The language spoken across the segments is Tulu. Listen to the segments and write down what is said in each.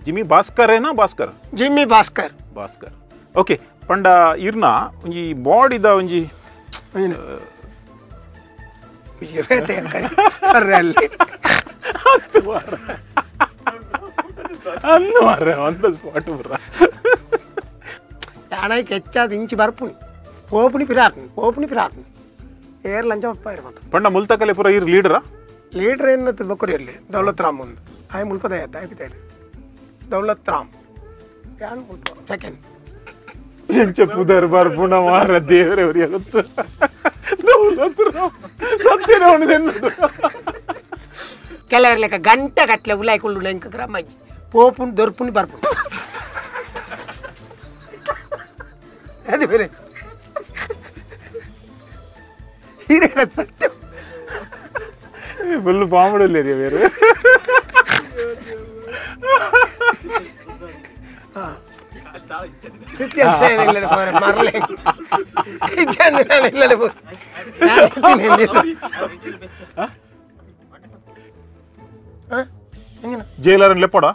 ಜಿಮ್ಮಿ ಭಾಸ್ಕರೇನಾ ಭಾಸ್ಕರ್ ಜಿಮ್ಮಿ ಭಾಸ್ಕರ್ ಭಾಸ್ಕರ್ ಓಕೆ ಪಂಡ ಇರ್ನ ಒಂಜಿ ಬಾಡಿದ ಒಂಜಿ ಅಂದು ಮಾರ್ರೆ ಒಂದು ಸ್ಪಾಟ್ ಬುರ್ರ ಯಾಣಕ್ಕೆ ಹೆಚ್ಚಾದ ಇಂಚಿ ಬರ್ಪುಣಿ ಪೋಪುಣಿ ಪಿರಾಟ್ನಿ ಪೋಪುಣಿ ಪಿರಾಟ್ನಿ ಏರ್ ಲಂಚ ಒಪ್ಪಾಯಿರು ಪಂಡ ಮುಲ್ತಕಲೆ ಪುರ ಇರ್ ಲೀಡರಾ ಲೀಡರ್ ಏನತ್ತು ಬೊಕ್ಕರಿಯಲ್ಲಿ ದೌಲತ್ ರಾಮ್ ಒಂದು ಆಯ್ ಮುಲ್ಪದ ಆಯ್ತು ದೌಲತ್ ರಾಮ್ ಯಾನ್ ಮುಲ್ಪ ಸೆಕೆಂಡ್ ಎಂಚ ಪುದರ್ ಬರ್ಪುಣ ಮಾರ ದೇವರೇ ಅವರಿಗೆ ಗೊತ್ತು ದೌಲತ್ ರಾಮ್ ಸತ್ಯನೇ ಅವನಿದೆನ್ನೋದು ಕೆಲವರು ಲೆಕ್ಕ ಗಂಟೆ ಗಟ್ಟಲೆ ಉಲಾಯ್ಕೊಂಡು ಎಂಕ ಗ್ರಾಮ ಪೋಪುಣಿ ದೊರ್ಪುಣಿ ಬರ್ಪುಣಿ ಅದು ಬೇರೆ ಹೀರೇಣ ಸತ್ಯ ಫುಲ್ ಪಾಂಬಡಲ್ಲಿ ಬೇರೆ jailer ಲೆಪ್ಪಡ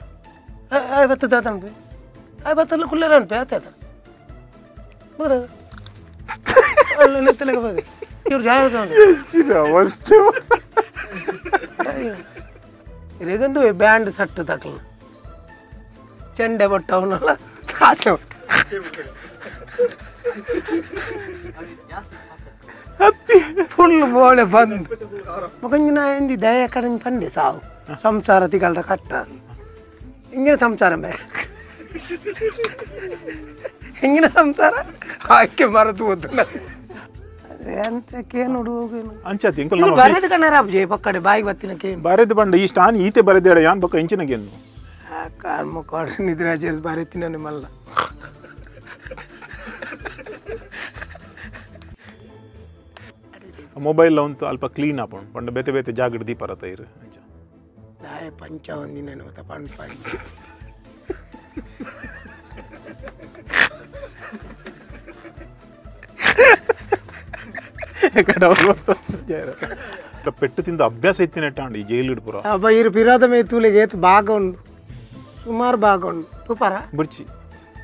ಇರೇಗಂದು band ಸಟ್ಟು ತಕ್ಲ chende ಬಟ್ಟವನಲ್ಲ ಕಾಸೆ but full ಬೋಳೆ ಬಂದು ಮುಖಂಜಿನ ಎಂದಿ ದಯ ಕಡಿಮೆ ಪಂಡೆ ಸಾವು ಸಂಸಾರ ತಿಗಲ್ದ ಕಟ್ಟ ಹಿಂಗಿನ ಸಂಸಾರ ಮೇ ಹಿಂಗಿನ ಸಂಸಾರ ಆಕೆ ಮರೆತು ಹೋದ ಎಂತಕ್ಕೆ ನೋಡು ಅಂಚಾತಿ ಬರೆದು ಕಣ್ಣಾರ ಜಯ ಪಕ್ಕಡೆ ಬಾಯಿಗೆ ಬತ್ತಿನ ಕೇನು ಬರೆದು ಬಂಡ ಈ ಸ್ಟಾನ್ ಈತೆ ಬರೆದೇಡ ಯಾನ್ ಬೊಕ್ಕ ಇಂಚಿನಗೇನು ಕರ್ಮ ಕೊಡ ನಿದ್ರಾಚೇರಿ ಬರೆತಿನ ನಿಮ್ಮಲ್ಲ ಮೊಬೈಲ್ ಉಂಟು ಅಲ್ಪ ಕ್ಲೀನ್ ಆಪುಂಡು ಪಂಡ ಬೇತೆ ಬೇತೆ ಜಾಗಡ್ ದೀಪರತ ಇರು ಅಂಚ ದಾಯ ಪಂಚ ಒಂದಿನ ಗೊತ್ತ ಪಂಡ ಪಂಚ ಪೆಟ್ಟು ತಿಂದ ಅಭ್ಯಾಸ ಇತ್ತಿನ ಈ ಜೈಲು ಪೂರ ಅಬ್ಬ ಇರು ಪಿರಾದ ಮೇ ತೂಲೆಗೆ ಏತು ಭಾಗ ಉಂಡು ಸುಮಾರು ಭಾಗ ಉಂಡು ತುಪಾರ ಬುರ್ಚಿ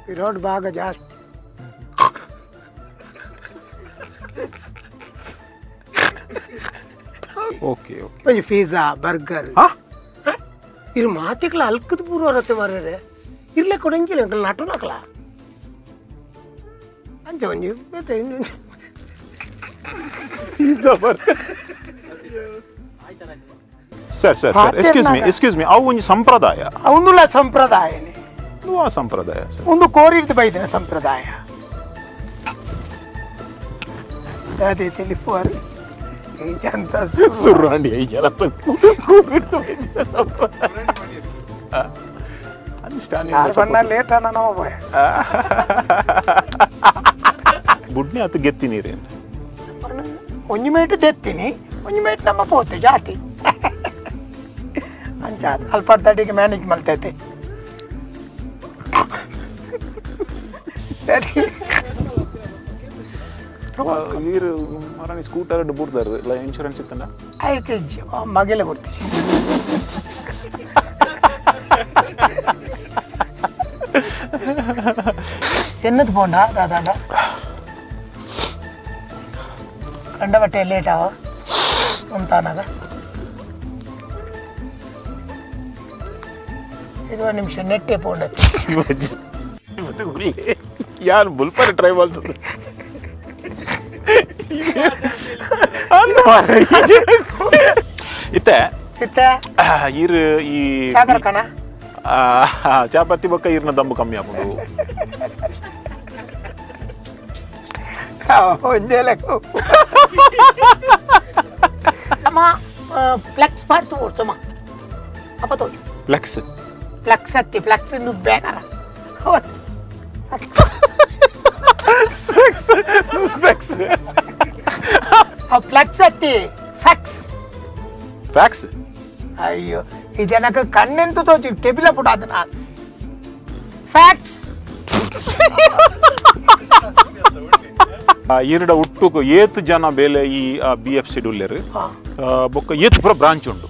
ಪಿರೋಡ್ ಭಾಗ ಜಾಸ್ತಿ ಓಕೆ ಓಕೆ ಒಂಜಿ ಪಿಜ್ಜಾ ಬರ್ಗರ್ ಇರು ಮಾತಿಕ್ಲ ಅಲ್ಕದ ಪೂರ್ವ ರತ್ತೆ ಮಾರ್ರೆ ಇರ್ಲೆ ಕೊಡಂಗಿಲ್ಲ ಅಂಕಲ್ ನಟುನಕ್ಲ ಅಂಚ ಒಂಜಿ ಬೇತೆ pizza burger sir sir sir excuse me excuse me ಅವು ಒಂಜಿ ಸಂಪ್ರದಾಯ ಒಂದುಲ ಸಂಪ್ರದಾಯನೇ ಆ ಸಂಪ್ರದಾಯ ಸರ್ ಒಂದು ಕೋರಿರ್ದು ಬೈದಿನ ಸಂಪ್ರದಾಯ ಅದೇ ತಿಳಿಪುವರು ಈ ಜಂತ ಸುರ್ರಾಂಡಿ ಈ ಜನ ಕೋರಿರ್ದು ಬೈದಿನ ಸಂಪ್ರದಾಯ ಬಣ್ಣ ಲೇಟ್ ಅಣ್ಣ ನಮ್ಮ ಬಾಯ ಬುಡ್ನೆ ಆತು ಗೆತ್ತಿ ನೀರೇನು ಒಂಜಿ ಮೇಟ್ ದೆತ್ತೀನಿ ಒಂಜಿ ಮೇಟ್ ನಮ್ಮ ಪೋತೆ ಜಾತಿ ಅಂಚ ಅಲ್ಪ ತಡಿಗೆ ಮ್ಯಾನೇಜ್ ಮಾಡ್ತೈತೆ ನೀರು ಮರಣಿ ಸ್ಕೂಟರ್ ಬೂರ್ದಾರ ಇಲ್ಲ ಇನ್ಶೂರೆನ್ಸ್ ಇತ್ತಲ್ಲ ಆಯ್ತು ಮಗೆಲ್ಲ ಕೊಡ್ತೀವಿ ಎನ್ನದು ಪೋಂಡ ದಾದಾಂಡ ಕಂಡ ಬಟ್ಟೆ ಲೇಟ್ ಆವ ಅಂತಾನಾಗ 20 ನಿಮಿಷ ನೆಟ್ಟೆ ಪೋಂಡ ಯಾರು ಬುಲ್ಪರ್ ಟ್ರೈ ಮಾಡ್ತದೆ ಇತ್ತೆ ಇತ್ತೆ ಇರು ಈ ಕಣ ಚಾಪತ್ತಿ ಬೊಕ್ಕ ಇರ್ನ ದಮ್ಮು ಕಮ್ಮಿ ಆಪುಂಡು ಅಮ್ಮ ಫ್ಲೆಕ್ಸ್ ಪಾಡ್ತು ಓಡ್ಸಮ್ಮ ಅಪ್ಪ ತೋಜು ಫ್ಲೆಕ್ಸ್ ಫ್ಲೆಕ್ಸ್ ಹತ್ತಿ ಫ್ಲೆಕ್ಸ್ ಇನ್ನು ಬ್ಯಾನರ ಹೌದು ಸ್ಪೆಕ್ಸ್ ಸ್ಪೆಕ್ಸ್ ಆ ಫ್ಲೆಕ್ಸ್ ಹತ್ತಿ ಫ್ಯಾಕ್ಸ್ ಫ್ಯಾಕ್ಸ್ ಅಯ್ಯೋ ಈ ಜನಕ್ಕೆ ಕಣ್ಣೆಂತ ತೋಚಿ ಕೆಬಿಲ ಪುಟ ಅದನ್ನ ಫ್ಯಾಕ್ಸ್ ಈರಡ ಹುಟ್ಟುಕು ಏತ್ ಜನ ಬೇಲೆ ಈ B F C ಡುಲ್ಲೇರು ಬೊಕ್ಕ ಏತ್ ಪೂರ ಬ್ರಾಂಚ್ ಉಂಡು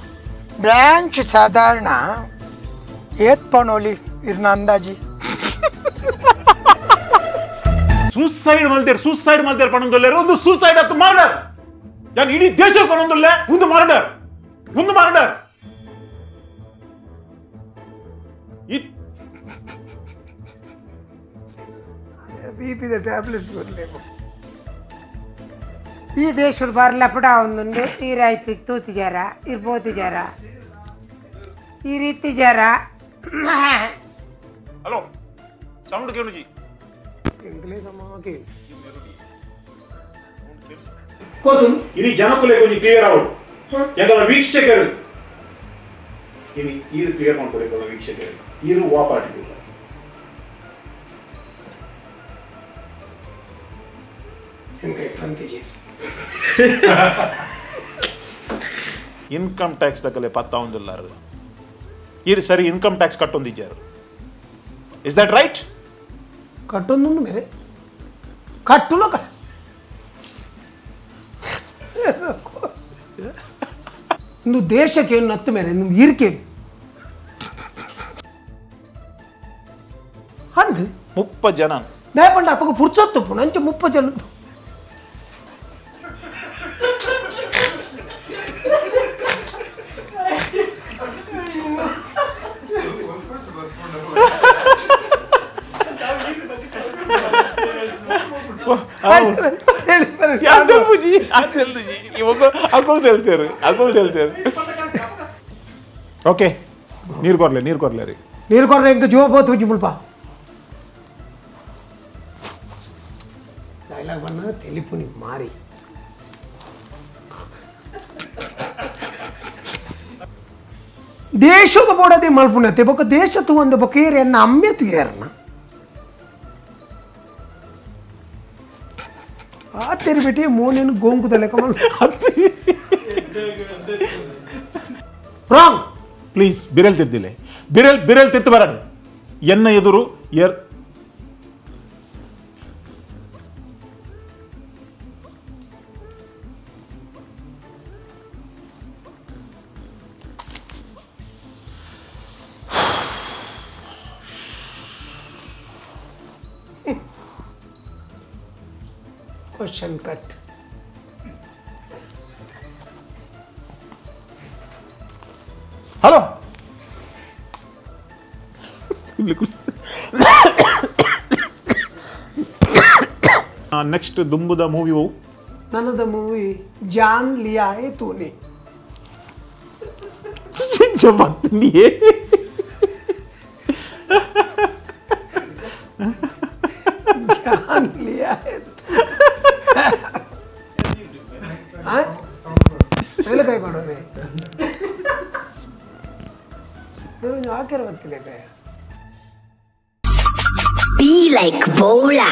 ಬ್ರಾಂಚ್ ಸಾಧಾರಣ ಏತ್ ಪಣೋಲಿ ಇರ್ನ ಅಂದಾಜಿ ಸೂಸೈಡ್ ಮಲ್ದೇರ್ ಸೂಸೈಡ್ ಮಲ್ದೇರ್ ಪಣಂದೊಲ್ಲೇರು ಒಂದು ಸೂಸೈಡ್ ಅತ್ತು ಮರ್ಡರ್ ಯಾನ್ ಇಡೀ ದೇಶಕ್ಕೆ ಪಣಂದೊಲ್ಲೆ ಒಂದು ಮರ್ಡರ್ ಒಂದು ಮರ್ಡರ್ ಬಿಪಿದ ಟ್ಯಾಬ್ಲೆಟ್ಸ್ ಕೊಡ್ಲೇವು ಈ ದೇಶದ ಬಾರ್ಲಪಡ ಒಂದುಂಡು ಈ ರೈತ ತೂತಿಜಾರ ಇರ್ಬೋತಿಜಾರ ಈ ರೀತಿ ಜಾರ ಹಲೋ ಸೌಂಡ್ ಕೇಳುಜಿ ಇನಿ ಜನಕುಲೆ ಕೊಂಚ ಕ್ಲಿಯರ್ ಆವಡು ಎಂಕಲ ವೀಕ್ಷಕರು ಇನಿ ಈರು ಕ್ಲಿಯರ್ ಮಾಡ್ಕೊಡೇಕಲ್ಲ ವೀಕ್ಷಕರು ಈರು ವಾಪಾಟಿ ಇನ್ಕಮ್ ಟ್ಯಾಕ್ಸ್ ದಕ್ಕಲೆ ಪತ್ತ ಒಂದಿಲ್ಲಾರು ಈರು ಸರಿ ಇನ್ಕಮ್ ಟ್ಯಾಕ್ಸ್ ಕಟ್ಟೊಂದಿದ್ದಾರೆ is that right ಕಟ್ಟೊಂದು ಮೇರೆ ಕಟ್ಟುಲು ಇಂದು ದೇಶಕ್ಕೇನು ನತ್ತು ಮೇರೆ ಇಂದು ಈರ್ಕೇನು ಅಂದು 30 ಜನ ನೇಪಂಡ ಅಪ್ಪಗೆ ಪುರ್ಸೊತ್ತು ನಂಚು 30 ಜನ ಓಕೆ ನೀರು ಕೊರ್ಲೆ ನೀರು ಕೊರ್ಲೆ ರೀ ನೀರು ಕೊರ್ಲೆ ಇಂಕ ಜೀವ ಬೋತು ಬುಜ್ಜಿ ಮುಲ್ಪ ಡೈಲಾಗ್ ಬಣ್ಣ ತೆಲಿಪುನಿ ಮಾರಿ ದೇಶದ ಬೋಡದೆ ಮಲ್ಪುಣತೆ ಬೊಕ ದೇಶ ತೂವಂದು ಬೊಕ ಏರ್ ಎನ್ನ ಅಮ್ಮೆ ತುಯೇರ್ನ ಆ ತೆರಿಬಿಟ್ಟು ಮೋನೇನು ಗೋಂಕುದ ಲೆಕ್ಕ ರಾಂಗ್ ಪ್ಲೀಸ್ ಬಿರಲ್ ತಿರ್ದಿಲ್ಲ ಬಿರಲ್ ಬಿರಲ್ ತಿರ್ತು ಬರಣ ಎನ್ನ ಎದುರು ಎರ್ Question cut. Hello. Next ದುಂಬುದ movie ಹೋವು ನನ್ನದ ಮೂವಿ ಜಾನ್ ಲಿಯಾ ಹೇ ತೂನೆ ಜಮಾತ್ನಿಯೇ ಜಾನ್ ಲಿಯಾ ಹೇ ಮೇಲೆ ಕೈ ಮಾಡೋರೆ ಹಾಕಿರೋ ಗೊತ್ತಿಲ್ಲ. Be like Bola.